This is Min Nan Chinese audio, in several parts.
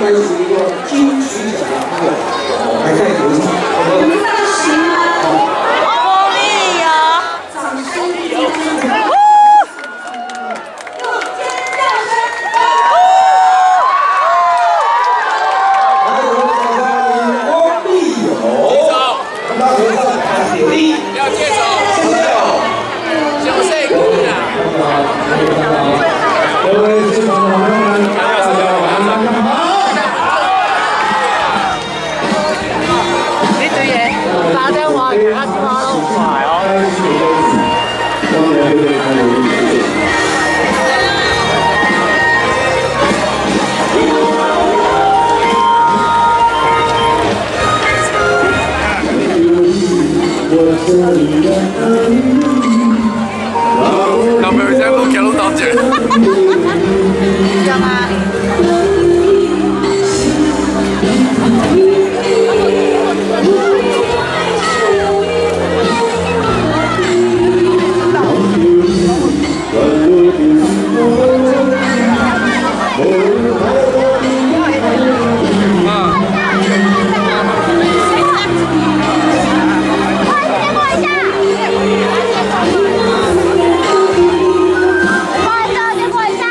應該是一個金曲獎的朋友來再讀一次，好不好？翁立友，掌聲用尖叫聲。來，我們掌聲歡迎翁立友，大合唱鐵力，要接手，謝謝。小細個啊！各位現場的朋友們，大家晚上好。呢對嘢打電話其他電話都唔係哦。當然會對他有意見。男朋友現在攏行攏當住。幹嘛？不好意思，借過一下。不好意思，借過一下。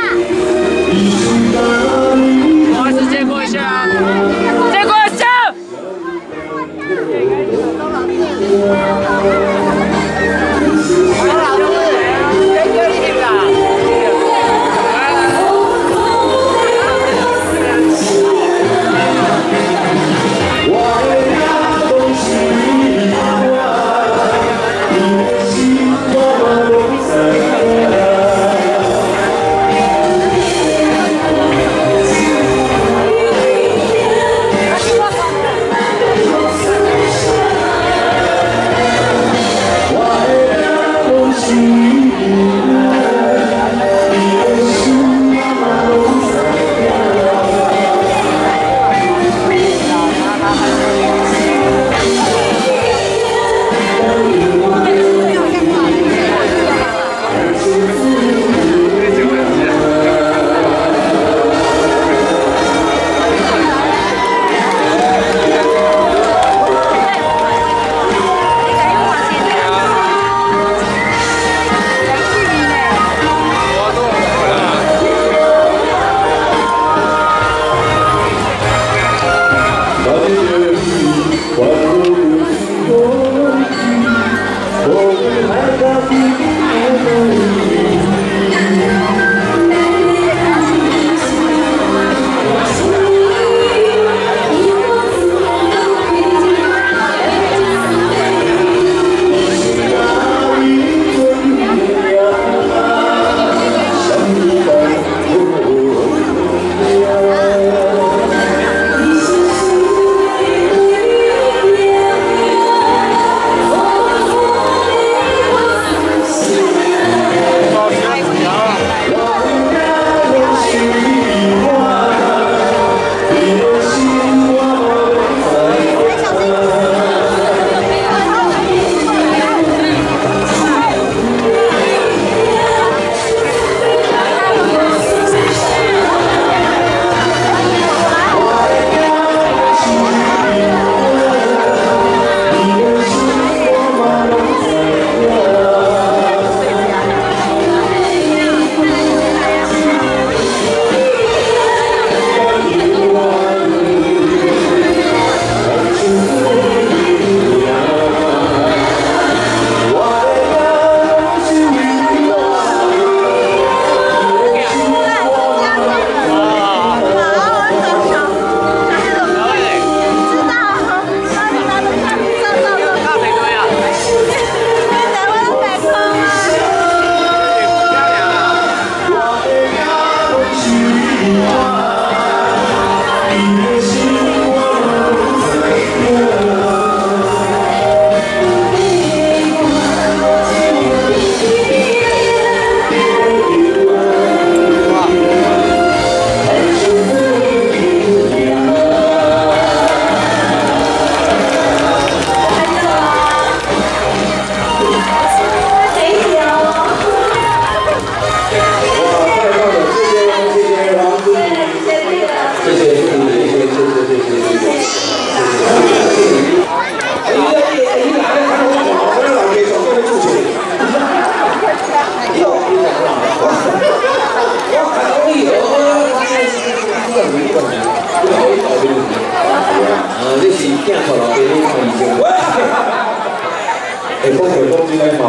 其實講真咧吼，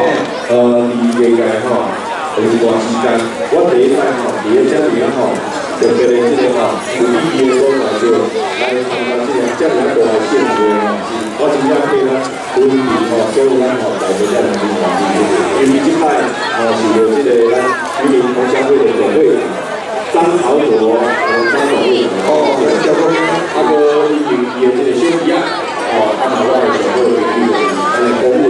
佇藝界吼，有一段時間，我第一擺吼，佇咧遮爾啊吼，特別的這個吼，有意義的所在就來參加這個遮爾啊大的盛會吼，我真正替咱雲林吼，所有咱吼來到遮爾真歡喜，因為這擺吼是由這個咱雲林同鄉會的總會長張朝卓，張總會長哦，叫做啊個伊用伊的這個小弟仔，哦，啊嘛我的上好朋友，安尼公務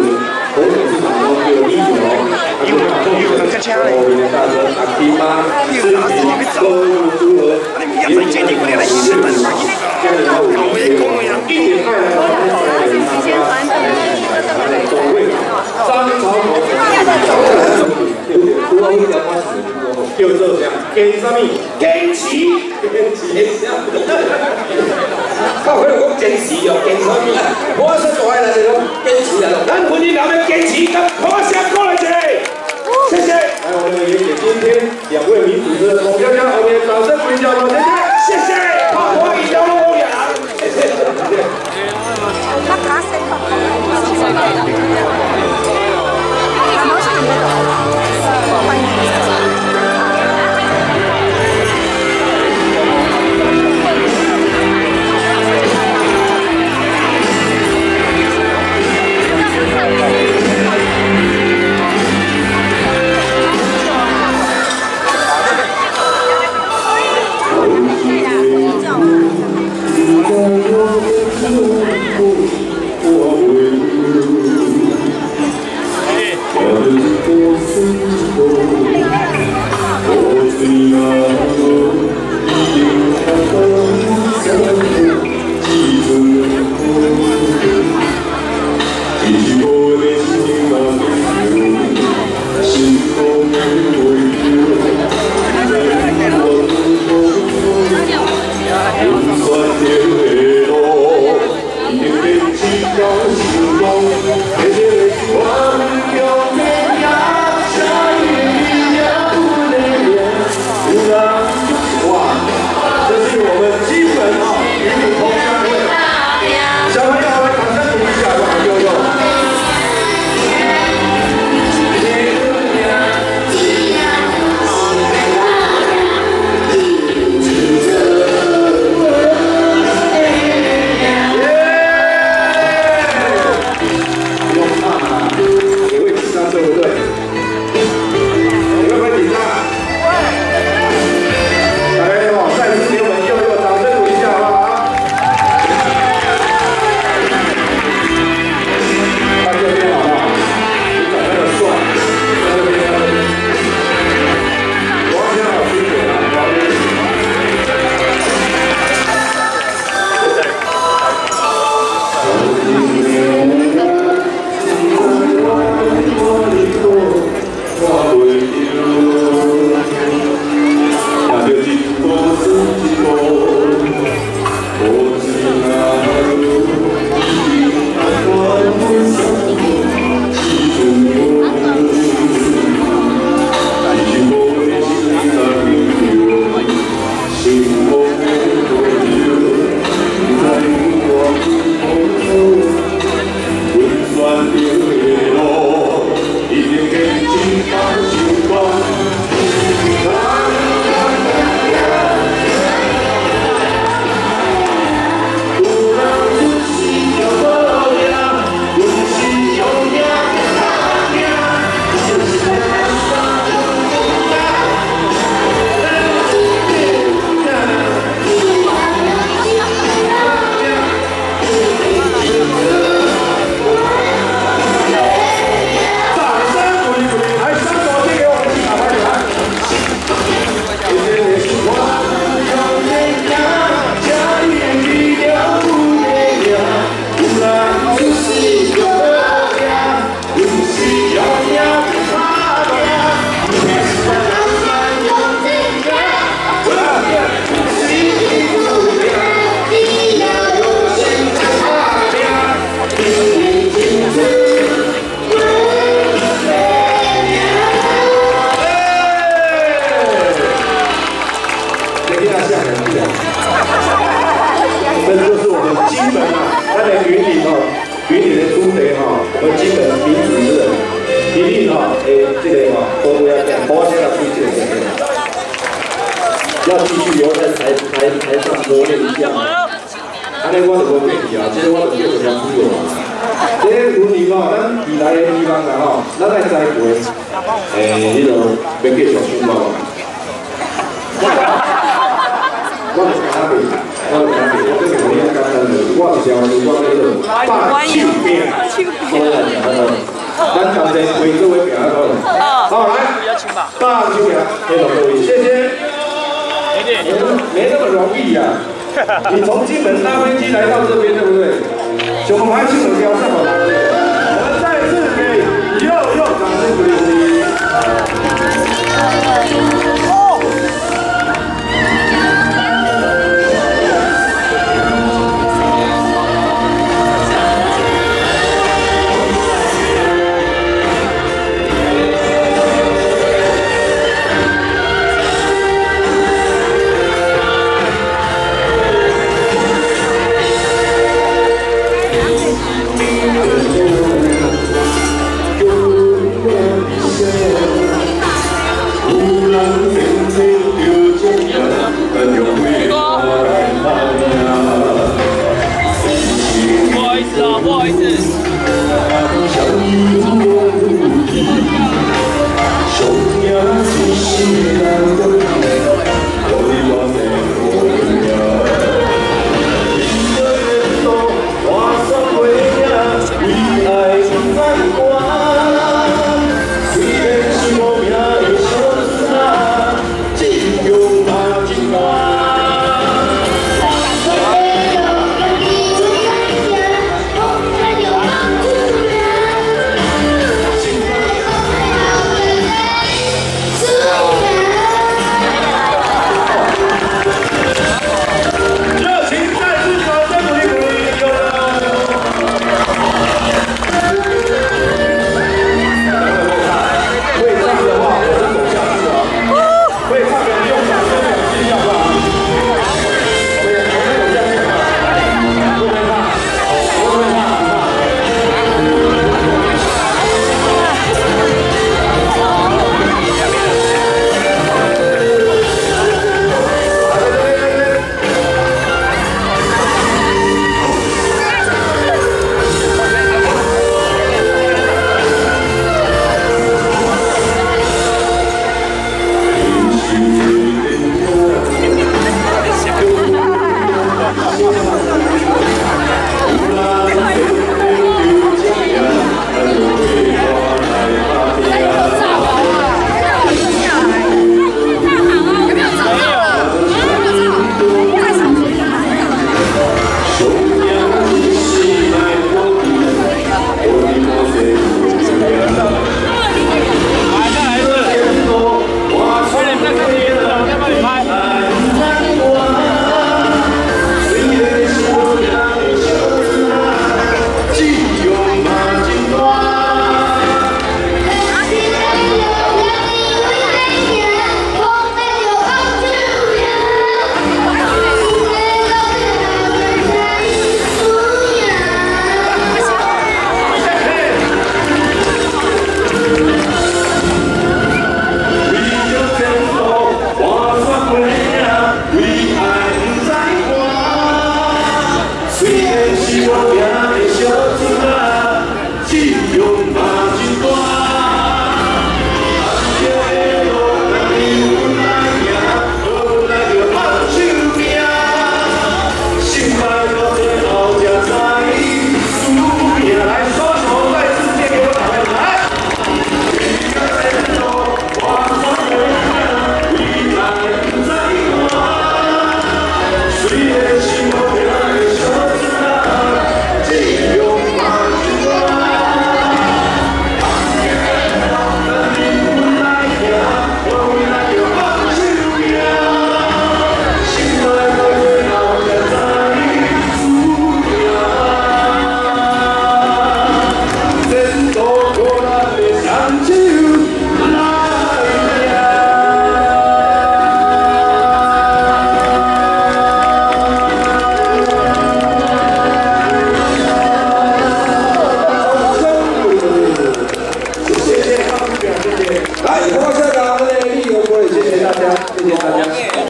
侯董事長講叫李雄，啊個後面的大哥阿金媽、孫平、郭如何，也是一定愛來參加總會張朝卓，對不對？叫做啥？堅啥物？堅持，堅持。我可能講堅持哦，堅啥物？我說大來就講堅持啊，咱雲林人的堅持，甲鼓聲鼓勵一下，謝謝。來，我們也給今天兩位女主持人彭飄飄，我們掌聲鼓勵一下，謝謝，謝謝。我一條龍兩，謝謝。谢。台上罗列一下。按呢我就無客氣啊，這個我就叫做嫌苦啊。這個雲林吼，咱未來的希望啦吼，咱愛栽培，欸，彼個欲繼續想我。我就敢若袂，我就敢若袂，我這個你簡單的，我一條路我叫做百手拼，咱同齊圍做伙拼好，好來，百手拼，謝謝各位，謝謝。沒那麼容易呀，你從金門搭飛機來到這邊，對不對？上無歹手就雕上好。